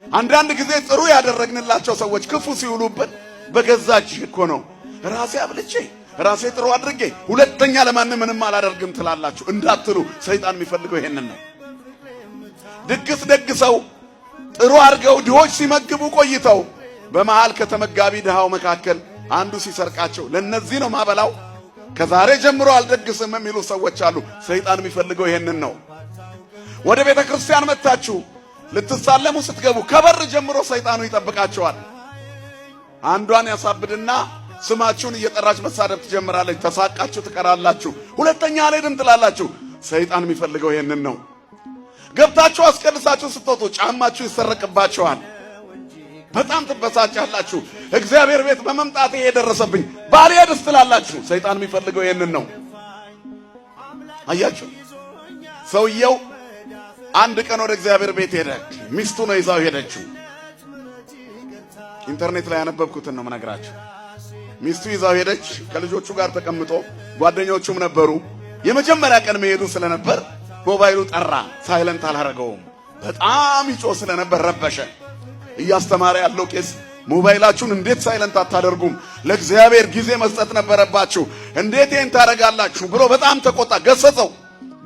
አንዳንድ ጊዜ ጥሩ ያደረግንላቸው ሰዎች ክፉ ሲውሉብን በገዛ እጅህ እኮ ነው፣ ራሴ አብልቼ ራሴ ጥሩ አድርጌ ሁለተኛ ለማንም ምንም አላደርግም ትላላችሁ እንዳትሉ፣ ሰይጣን የሚፈልገው ይሄንን ነው። ድግስ ደግሰው ጥሩ አድርገው ድሆች ሲመግቡ ቆይተው በመሃል ከተመጋቢ ድሃው መካከል አንዱ ሲሰርቃቸው ለነዚህ ነው ማበላው፣ ከዛሬ ጀምሮ አልደግስም የሚሉ ሰዎች አሉ። ሰይጣን የሚፈልገው ይሄንን ነው። ወደ ቤተ ክርስቲያን መጥታችሁ ልትሳለሙ ስትገቡ ከበር ጀምሮ ሰይጣኑ ይጠብቃቸዋል። አንዷን ያሳብድና ስማችሁን እየጠራች መሳደብ ትጀምራለች። ተሳቃችሁ ትቀራላችሁ። ሁለተኛ አልሄድም ትላላችሁ። ሰይጣን የሚፈልገው ይሄንን ነው። ገብታችሁ አስቀድሳችሁ ስትወጡ ጫማችሁ ይሰረቅባችኋል። በጣም ትበሳጫላችሁ። እግዚአብሔር ቤት በመምጣቴ የደረሰብኝ ባልሄድስ ትላላችሁ። ሰይጣን የሚፈልገው ይሄንን ነው። አያችሁ፣ ሰውየው አንድ ቀን ወደ እግዚአብሔር ቤት ሄደ። ሚስቱ ነው ይዛው ሄደችው። ኢንተርኔት ላይ ያነበብኩትን ነው የምነግራችሁ። ሚስቱ ይዛው ሄደች። ከልጆቹ ጋር ተቀምጦ ጓደኞቹም ነበሩ። የመጀመሪያ ቀን መሄዱ ስለነበር ሞባይሉ ጠራ። Silent አላረገውም። በጣም ይጮህ ስለነበር ረበሸ። እያስተማረ ያለው ቄስ ሞባይላችሁን እንዴት silent አታደርጉም? ለእግዚአብሔር ጊዜ መስጠት ነበረባችሁ። እንዴት ይህን ታደርጋላችሁ? ብሎ በጣም ተቆጣ፣ ገሰጸው።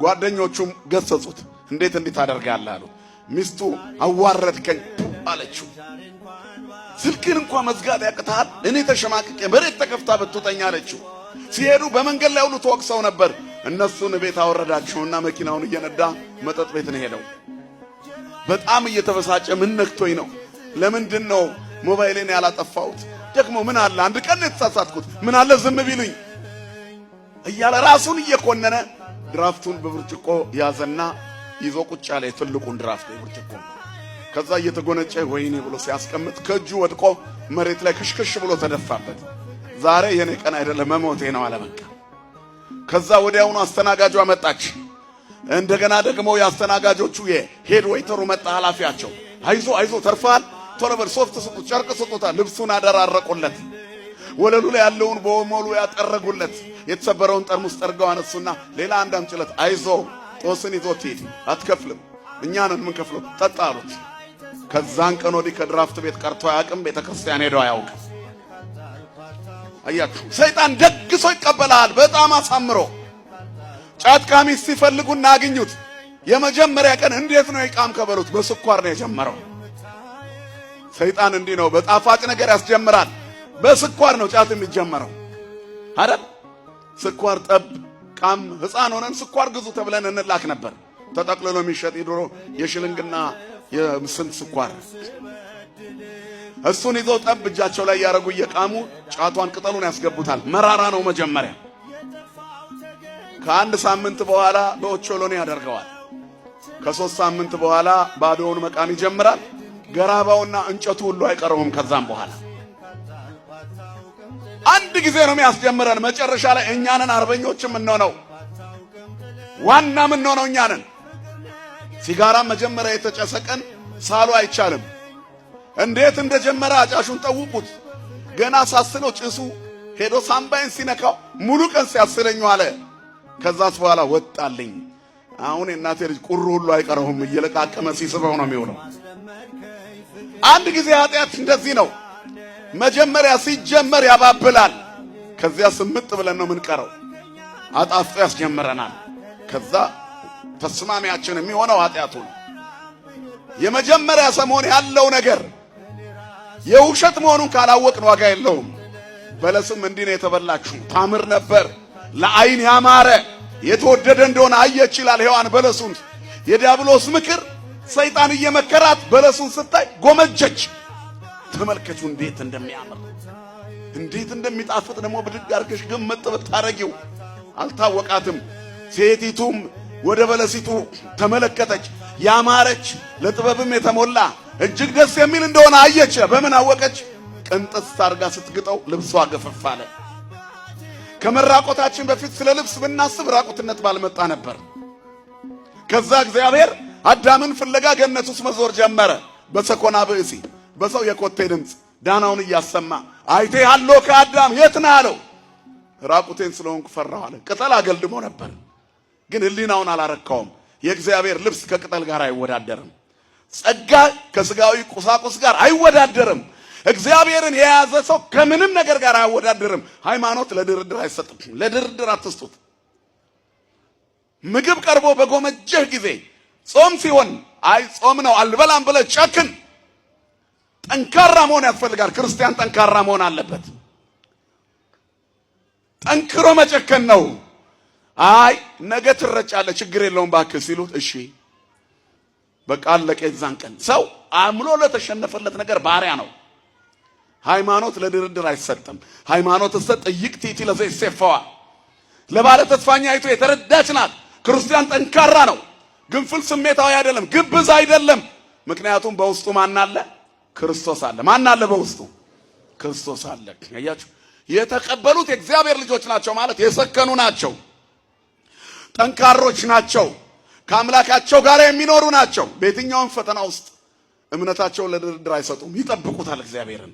ጓደኞቹም ገሰጹት። እንዴት እንዲህ ታደርጋለህ አሉት። ሚስቱ አዋረድከኝ አለችው። ስልክን እንኳን መዝጋት ያቅትሃል? እኔ ተሸማቅቄ መሬት ተከፍታ ብትውጠኝ አለችው። ሲሄዱ በመንገድ ላይ ሁሉ ተወቅሰው ነበር። እነሱን ቤት አወረዳቸውና መኪናውን እየነዳ መጠጥ ቤት ነው ሄደው። በጣም እየተበሳጨ ምን ነክቶኝ ነው? ለምንድን ነው ሞባይሌን ያላጠፋሁት? ደግሞ ምን አለ አንድ ቀን የተሳሳትኩት፣ ምን አለ ዝም ቢሉኝ እያለ ራሱን እየኮነነ ድራፍቱን በብርጭቆ ያዘና ይዞ ቁጭ አለ። የትልቁን ድራፍት የብርጭቆ ከዛ እየተጎነጨ ወይኔ ብሎ ሲያስቀምጥ ከእጁ ወድቆ መሬት ላይ ክሽክሽ ብሎ ተደፋበት። ዛሬ የኔ ቀን አይደለም መሞቴ ነው አለ በቃ። ከዛ ወዲያውኑ አስተናጋጇ መጣች። እንደገና ደግሞ የአስተናጋጆቹ የ head waiter ኡ መጣ፣ ኃላፊያቸው። አይዞ አይዞ ተርፈሃል፣ ቶሎ በል ሶፍት ስጡት፣ ጨርቅ ስጡታ። ልብሱን አደራረቁለት። ወለሉ ላይ ያለውን በሞሉ ያጠረጉለት። የተሰበረውን ጠርሙስ ጠርገው አነሱና ሌላ አንድ አምጪለት። አይዞ ጦስን ይዞት ሂድ፣ አትከፍልም፣ እኛ ነን የምንከፍለው፣ ጠጣ አሉት። ከዛን ቀን ወዲህ ከድራፍት ቤት ቀርቶ አያውቅም። ቤተ ክርስቲያን ሄዶ አያውቅም። አያችሁ፣ ሰይጣን ደግሶ ይቀበላል፣ በጣም አሳምሮ። ጫት ቃሚ ሲፈልጉና አግኙት። የመጀመሪያ ቀን እንዴት ነው የቃም ከበሉት፣ በስኳር ነው የጀመረው። ሰይጣን እንዲህ ነው፣ በጣፋጭ ነገር ያስጀምራል። በስኳር ነው ጫት የሚጀመረው አይደል? ስኳር ጠብ ቃም። ሕፃን ሆነን ስኳር ግዙ ተብለን እንላክ ነበር። ተጠቅልሎ የሚሸጥ የድሮ የሽልንግና የስንት ስኳር፣ እሱን ይዘው ጠብ እጃቸው ላይ ያደረጉ እየቃሙ ጫቷን ቅጠሉን ያስገቡታል። መራራ ነው መጀመሪያ። ከአንድ ሳምንት በኋላ በኦቾሎኒ ያደርገዋል። ከ3 ሳምንት በኋላ ባዶውን መቃም ይጀምራል። ገራባውና እንጨቱ ሁሉ አይቀረውም። ከዛም በኋላ አንድ ጊዜ ነው የሚያስጀምረን። መጨረሻ ላይ እኛንን አርበኞች የምንሆነው፣ ዋና የምንሆነው እኛንን። ሲጋራ መጀመሪያ የተጨሰ ቀን ሳሉ አይቻልም። እንዴት እንደጀመረ አጫሹን ጠውቁት። ገና ሳስለው ጭሱ ሄዶ ሳምባይን ሲነካው ሙሉ ቀን ሲያስለኝ አለ። ከዛስ በኋላ ወጣልኝ። አሁን የእናቴ ልጅ ቁሩ ሁሉ አይቀረውም፣ እየለቃቀመ ሲስበው ነው የሚውለው። አንድ ጊዜ ኃጢአት እንደዚህ ነው። መጀመሪያ ሲጀመር ያባብላል። ከዚያ ስምጥ ብለን ነው የምንቀረው። አጣፍጦ ያስጀምረናል። ከዛ ተስማሚያችን የሚሆነው ኃጢአቱ ነው። የመጀመሪያ ሰሞን ያለው ነገር የውሸት መሆኑን ካላወቅን ዋጋ የለውም። በለስም እንዲህ ነው የተበላችሁ። ታምር ነበር፣ ለአይን ያማረ የተወደደ እንደሆነ አየች ይላል ሔዋን በለሱን። የዲያብሎስ ምክር ሰይጣን እየመከራት በለሱን ስታይ ጎመጀች። ተመልከቹ እንዴት እንደሚያምር፣ እንዴት እንደሚጣፍጥ፣ ደግሞ ብድግ አድርገሽ ግምጥ ብታረጊው አልታወቃትም። ሴቲቱም ወደ በለሲቱ ተመለከተች፣ ያማረች ለጥበብም የተሞላ እጅግ ደስ የሚል እንደሆነ አየች። በምን አወቀች? ቅንጥስ አድርጋ ስትግጠው ልብሷ ገፈፍ አለ። ከመራቆታችን በፊት ስለ ልብስ ብናስብ ራቁትነት ባልመጣ ነበር። ከዛ እግዚአብሔር አዳምን ፍለጋ ገነት ውስጥ መዞር ጀመረ። በሰኮና ብእሲ፣ በሰው የኮቴ ድምፅ ዳናውን እያሰማ አይቴ አሎ ከአዳም የት ነህ አለው። ራቁቴን ስለሆንኩ ፈራሁ አለ። ቅጠል አገልድሞ ነበር፣ ግን ህሊናውን አላረካውም። የእግዚአብሔር ልብስ ከቅጠል ጋር አይወዳደርም። ጸጋ ከስጋዊ ቁሳቁስ ጋር አይወዳደርም። እግዚአብሔርን የያዘ ሰው ከምንም ነገር ጋር አያወዳደርም። ሃይማኖት ለድርድር አይሰጥም። ለድርድር አትስጡት። ምግብ ቀርቦ በጎመጀህ ጊዜ ጾም ሲሆን አይ ጾም ነው አልበላም ብለህ ጨክን። ጠንካራ መሆን ያስፈልጋል። ክርስቲያን ጠንካራ መሆን አለበት። ጠንክሮ መጨከን ነው። አይ ነገ ትረጫለህ ችግር የለውም እባክህ ሲሉት እሺ በቃ አለቀ። የዛን ቀን ሰው አምኖ ለተሸነፈለት ነገር ባሪያ ነው። ሃይማኖት ለድርድር አይሰጥም። ሃይማኖት እሰ ጥይቅቲቲ ለዘይሴፈዋ ለባለ ተስፋኛይቱ የተረዳች ናት። ክርስቲያን ጠንካራ ነው። ግንፍል ስሜታዊ አይደለም፣ ግብዝ አይደለም። ምክንያቱም በውስጡ ማን አለ? ክርስቶስ አለ። ማን አለ? በውስጡ ክርስቶስ አለ። አያችሁ፣ የተቀበሉት የእግዚአብሔር ልጆች ናቸው ማለት የሰከኑ ናቸው፣ ጠንካሮች ናቸው፣ ከአምላካቸው ጋር የሚኖሩ ናቸው። በየትኛውም ፈተና ውስጥ እምነታቸውን ለድርድር አይሰጡም፣ ይጠብቁታል እግዚአብሔርን።